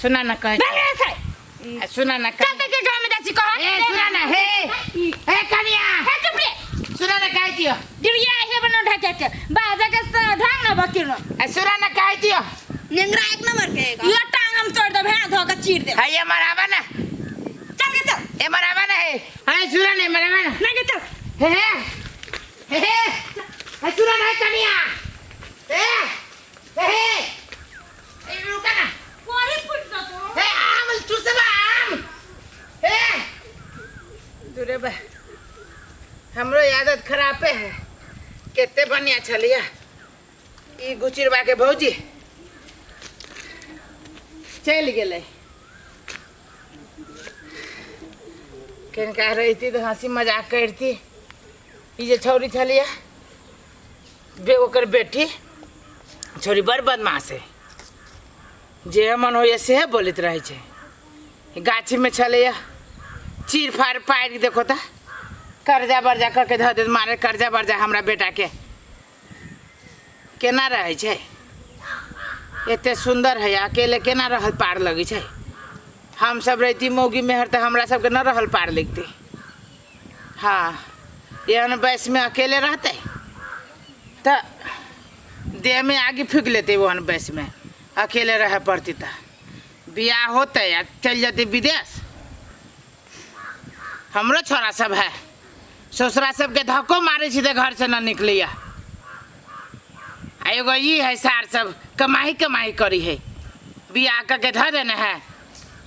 सुना ना कहै भेल गेल छै आ, सुना ना चल त के गाँव में जाइ छी कह ए सुना ना हे हे कनिया हे चुप रे सुना ना कहै छियो गिरिया हे बनो ढके के बाजा के ढंग न बकिरनो आ सुना ना कहै छियो नेंगरा एक नंबर के है यो टांग हम तोड़ देब हाथ धो के चीर देब है ये मरावा ना चल के चल ए मरावा ना हे है सुना ना मरावा ना ना के चल हे हे हे हे हे सुना ना कनिया हे हे हे ए रुका ना कोरी फुट जतो हे आम चूसबा आम हे दूरे बा हमरो आदत खराबे है केते बढ़िया छलिया ई गुचिरबा के भौजी चलि गेलै किनका रहिती तऽ हँसी मजाक करती ई जे छौरी छलिया बे ओकर बेटी छौरी बड़ बदमाश है जे मन होइए सेहे बोलैत रहै छै गाछीमे छलैया चीर फाड़ पाड़ि देखो तऽ कर्जा बर्जा कऽ के धऽ देत मारे कर्जा बर्जा हमरा बेटाके केना रहै छै एते सुन्दर है अकेले केना रहल पार लगै छै हमसब रहिती मौगी मेहर तऽ हमरा सबके न रहल पार लगतै हँ एहन वयसमे अकेले रहतै तऽ देहमे आगि फूकि लेतै ओहन वयसमे अकेले रहै पड़तै तऽ बियाह होतै आ चलि जेतै विदेश हमरो छोरा सब है ससुरा सबके धक्को मारै छी तऽ घरसँ न निकलैया आ एगो ई है सार सब कमाई कमाई करी है बियाह कऽ के धऽ देने है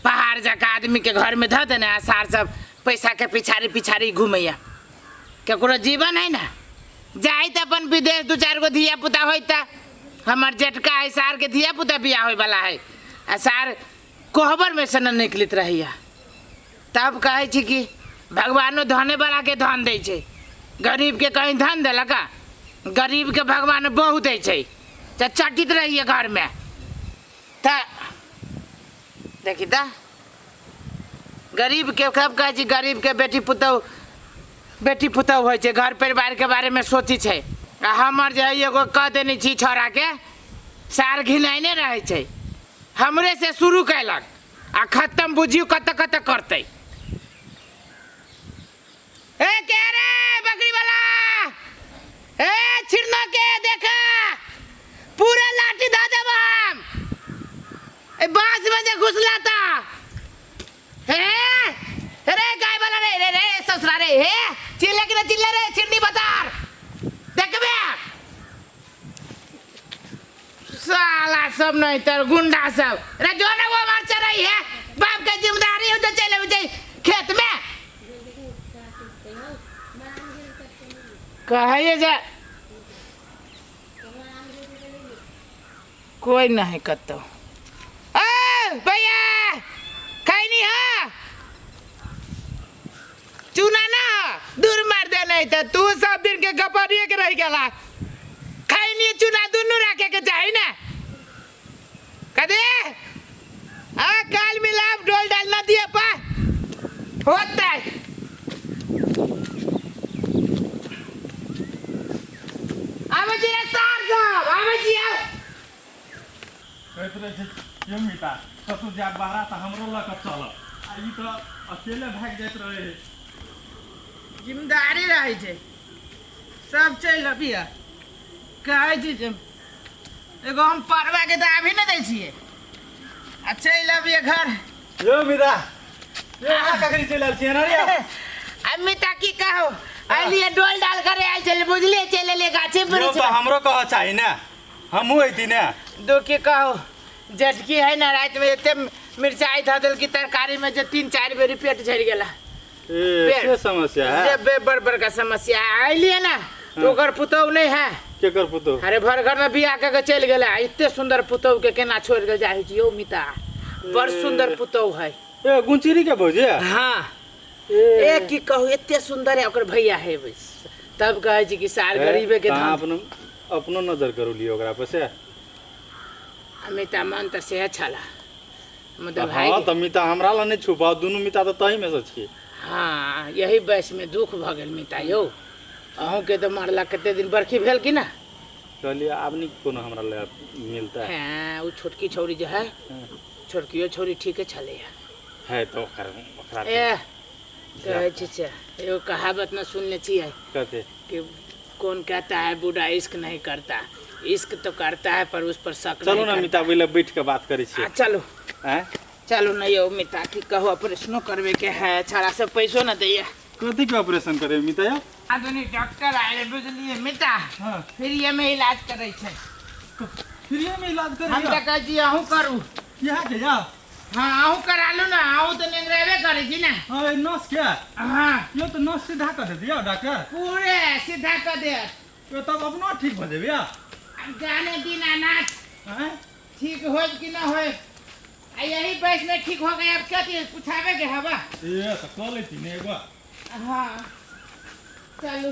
पहाड़ जकाँ आदमीके घरमे धऽ देने है सार सब पैसाके पिछाड़ी पिछाड़ी घुमैया केकरो जीवन है ना जाइ तऽ अपन विदेश दू चारि गो धिया पुता होय तऽ हमर जेठका है सारके धिया पुता बियाह होयवला है आ सार कोहबरमे से न निकलैत रहैया तब कहै छी कि भगवानो धने वालाके धन दै छै गरीबके कहीं धन देलक गरीबके भगवान बहु दै छै तऽ चटित रहिए घरमे तऽ देखी तऽ गरीबके सब कहै छी गरीबके बेटी पुतहु बेटी पुतहु होइ छै घर परिवारके बारेमे सोचै छै आ हमर जे है एगो कह देने छी छौड़ाके सार घिनाइने रहै छै हमरे से शुरू कयलक आ खत्म बुझियौ कतऽ कतऽ करतै ए के रे बकरी वाला ए छिड़ना के देखा पूरा लाठी धऽ देब हम ए बांस में जे घुसला ता हे रे गाय वाला रे रे रे ससुरा रे हे चिल्ले कि ना चिल्ले रे छिड़नी बतार देखबे साला सब नहीं तर गुंडा सब रे जो ना वो मार चढ़ाई है बाप के जिम्मेदारी हो तो चले जाए खेत में कहिए जा कोई नहीं कतो ए भैया खैनी हा चूना ना दूर मार दे नहीं तो तू सब दिन के गपरिए के रह गेला खैनी चूना दुनू रखे के चाही ना कदे आ काल मिलाप डोल डालना दिए पा होता है आबै छी रे सार सब आबै छी आउ कहैत रहै छै यौ मिता कतहु जायब बहरा तऽ हमरो लऽ कऽ चलब आ ई तऽ अकेले भागि जाइत रहै है जिम्मेदारी रहै छै सब चलि अबियै कहै छी जे एगो हम परवाके तऽ आबि नहि दै छियै आ चलि अबियै घर यौ मिता यौ अहाँ कखनी चलि आयल छियै रे आ मिता की कहू अलिए डोल डाल करे आयल छलै बुझलियै चलि एलियै गाछी यौ वृक्ष तऽ हमरो कहऽ चाही ने हमहूँ अयती ने दो की कहू जेठकी है ना रातिमे एते मिरचाइ धऽ देलकी तरकारीमे जे तीन चारि बेरी पेट झड़ि गेला ए से समस्या है जे बे बड़ बड़का समस्या है अयलियै ना तो ओकर पुतहु नहि है केकर पुतहु अरे भर घर में बियाह कऽ के चलि गेलै आ एते सुंदर पुतहु के केना छोड़ि के जाइ छी यौ मिता बड़ सुंदर पुतहु है ए गुंचिरी के भौजी हाँ ए ए की कहू एते सुंदर है ओकर भैया है बस तब कहै छी कि सार गरीबे के अहाँ धन अपनो अपनो नजर करू लियौ ओकरा पर से अमिता मन तऽ सेहे छला मुदा भाई हँ तऽ मिता हमरा लए नहि छुपाउ दुनू मिता तऽ तहीमे सँ छी हाँ यही वयसमे दुख भऽ गेल मिता यौ अहूँके तऽ मरला कते दिन बरखी भेल कि ना कहलियै आब नहि कोनो हमरा लए मिलता हाँ ओ छोटकी छौरी जे है छोटकियो छोरी ठीके छलैया। है तऽ ओकर ओकरा ए कहै छी से एगो कहावत न सुनने छियै कथी? कि कौन कहता है बूढ़ा इश्क नहीं करता, इश्क तो करता है पर उस पर शक चलू नहीं ने करता। मिता, ओहि लए बैठ कऽ बात करै छियै। आ, चलू। आँय? चलू ने यौ मिता, की कहू, ऑपरेशनो करबे के है, छाड़ा सब पैसो न दैया। कथी के ऑपरेशन करेबै मिता यौ? आधुनिक डॉक्टर आयल बुझलियै मिता? हाँ। फ्रीए में इलाज करै छै। फ्रीए में इलाज हम करै? तऽ कहै छी अहूँ करू। किया के या? हाँ, अहूँ करा लू ने, अहूँ तऽ नेंगरेबे करै छी ने। हाँ, ई नस के? हाँ। यौ तऽ नस सीधा कऽ देत यौ डॉक्टर? पूरे सीधा कऽ देत। यौ, तब अपनो ठीक भऽ जेबै? आब जाने दीनानाथ। आँय? ठीक होय कि न होय, आ यही बयस में ठीक हो गए, अब कथी पूछावे के हवा। ए तऽ कऽ लैती ने एगो। हाँ, चलू।